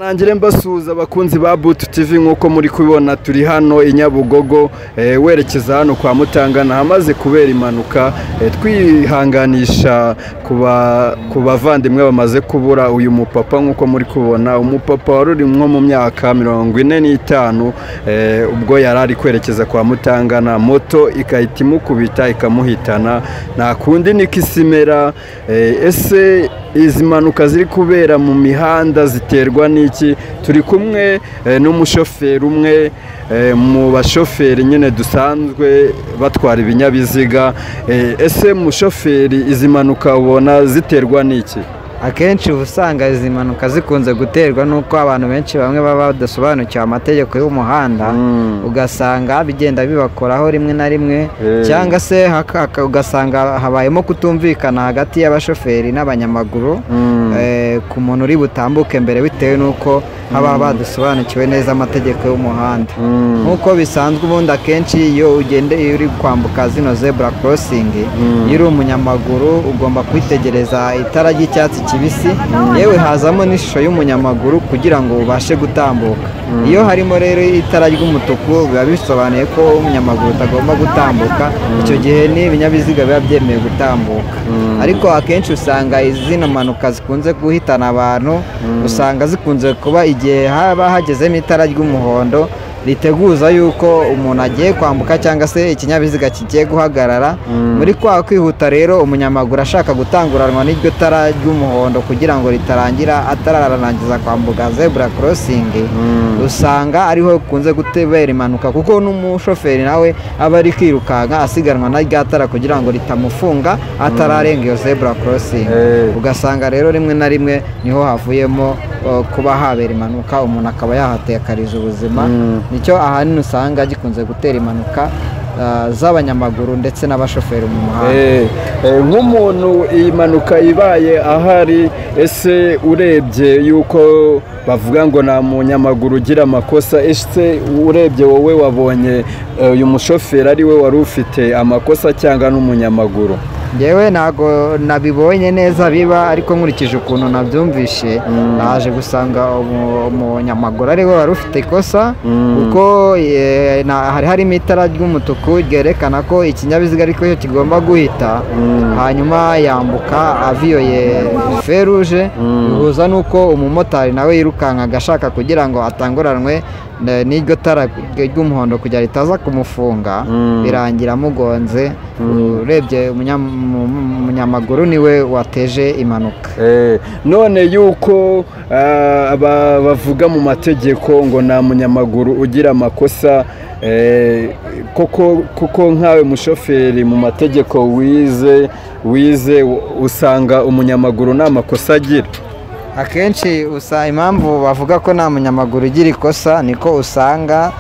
Nangire mbasuhuza abakunzi ba Butu TV, nk'uko muri kubibona turi hano i Nyabugogo, werekeza hano kwa Mutangana hamaze kubera impanuka. Twihanganisha ku bavandimwe bamaze kubura uyu mupapa. Nk'uko muri kubona, umupapa wari uri nko mu myaka 45, ubwo yari ari kwerekeza kwa Mutangana, moto igahita imukubita ikamuhitana. Nta kundi niko isi imera. Ese izi mpanuka ziri kubera mu mihanda ziterwa n'iki? Turi kumwe n'umushoferi, umwe mu bashoferi nyine dusanzwe batwara ibinyabiziga. Ese mushoferi, izi mpanuka ubona ziterwa n'iki? Akenshi uba usanga izi mpanuka zikunze guterwa n'uko abantu benshi bamwe baba badasobanukiwe amategeko y'umuhanda, ugasanga bigenda bibakoraho rimwe na rimwe, cyangwa se ugasanga habayemo kutumvikana hagati y'abashoferi n'abanyamaguru ku muntu uri butambuke mbere, bitewe n'uko haba badasobanukiwe neza amategeko y'umuhanda. Nk'uko bisanzwe ubundi, akenshi iyo ugende, iyo uri kwambuka zino zebra crossing, iyo uri umunyamaguru ugomba kwitegereza itara ry'icyatsi kibisi, yewe hazamo n'ishusho y'umunyamaguru kugira ngo ubashe gutambuka. Iyo harimo rero itara ry'umutuku, biba bisobanuye ko umunyamaguru utagomba gutambuka. Icyo gihe ni ibinyabiziga biba byemewe gutambuka. Ariko akenshi usanga zino mpanuka zikunze guhitana abantu, usanga zikunze kuba igihe haba hagezemo itara ry'umuhondo riteguza yuko umuntu agiye kwambuka cyangwa se ikinyabiziga kigiye guhagarara. Muri kwa kwihuta rero, umunyamaguru ashaka gutanguranwa n'iryo tara ry'umuhondo kugira ngo ritarangira atararangiza kwambuka zebra crossing, usanga ariho kunze gutebera impanuka, kuko n'umushoferi nawe aba ari kwirukanka asiganwa na rya tara kugira ngo ritamufunga atararenga iyo zebra crossing. Ugasanga rero rimwe na rimwe niho havuyemo kuba habera impanuka, umuntu akaba yahatekariza ubuzima. Nicyo ahanini usanga gikunze gutera impanuka z'abanyamaguru ndetse n'abashoferi mu muhanda. Nk'umuntu iyi mpanuka ibaye ahari, ese urebye yuko bavuga ngo nta munyamaguru ugira amakosa, ese urebye wowe wabonye uyu mushoferi ari we wari ufite amakosa cyangwa n'umunyamaguru? Ngewe ntabwo nabibonye neza biba, ariko nkurikije ukuntu nabyumvishe, naje gusanga umunyamaguru ari we wari ufite ikosa, kuko hari harimo itara ry'umutuku ryerekana ko ikinyabiziga ariko cyo kigomba guhita, hanyuma yambuka aviyoye feruje. Bihuza n'uko umumotari nawe yirukankaga ashaka kugira ngo atanguranwe n'iryo tara ry'umuhondo kugira ritaza kumufunga, birangira amugonze. Urebye umunyamaguru niwe wateje impanuka. None yuko bavuga mu mategeko ngo nta munyamaguru ugira amakosa, koko kuko nkawe mushoferi, mu mategeko wize usanga umunyamaguru nta makosa agira? Akenshi usa impamvu bavuga ko nta munyamaguru ugira ikosa niko usanga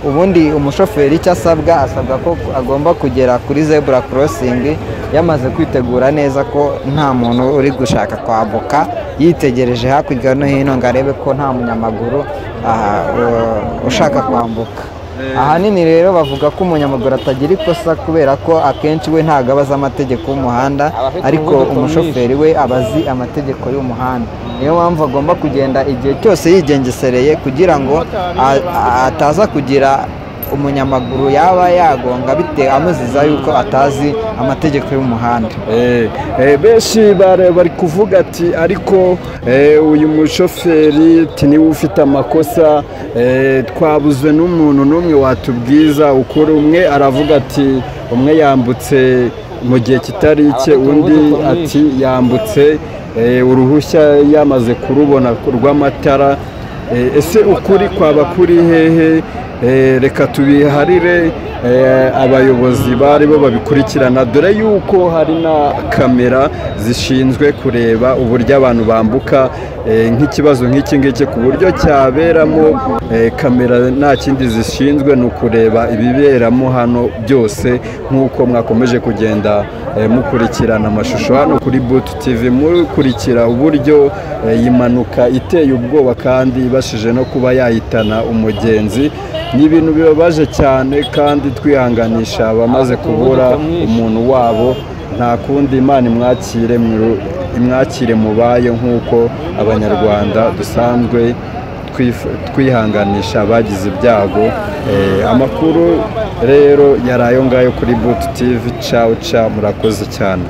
ubundi umushoferi icyo asabwa ko agomba kugera kuri zebra crossing yamaze kwitegura neza ko nta muntu uri gushaka kwambuka, yitegereje hakurya no hino ngo arebe ko nta munyamaguru ushaka kwambuka. Ahanini rero bavuga ko umunyamaguru atagira ikosa kubera ko akenshi we ntabwo aba azi amategeko y'umuhanda, ariko umushoferi we aba azi amategeko y'umuhanda. Niyo mpamvu agomba kugenda igihe cyose yigengesereye kugira ngo ataza kugira umunyamaguru yaba yagonga bitewe amuziza yuko atazi amategeko y'umuhanda. Benshi bari kuvuga ati ariko uyu mushoferi ati niwe ufite amakosa. Twabuze n'umuntu n'umwe watubwiza ukuri. Umwe aravuga ati umwe yambutse mu gihe kitari icye, undi ati yambutse uruhushya yamaze kurubona rw'amatara. Ese ukuri kwaba kuri hehe? Reka tubiharire abayobozi bari bo babikurikirana, dore yuko hari na kamera zishinzwe kureba uburyo abantu bambuka. Nk'ikibazo nk'iki ngiki ku buryo cyaberamo, kamera nta kindi zishinzwe ni ukureba ibiberamo hano byose. Nk'uko mwakomeje kugenda mukurikirana amashusho hano kuri Butu TV, mukurikira uburyo iyi mpanuka iteye ubwoba kandi ibashije no kuba yahitana umugenzi, ni ibintu bibabaje cyane kandi twihanganisha abamaze kubura umuntu wabo. Nta kundi, Imana imwakire imwakire mubaye, nk'uko Abanyarwanda dusanzwe twihanganisha abagize ibyago. Amakuru rero yari ayo ngayo kuri Butu TV. Cawu cawu, murakoze cyane.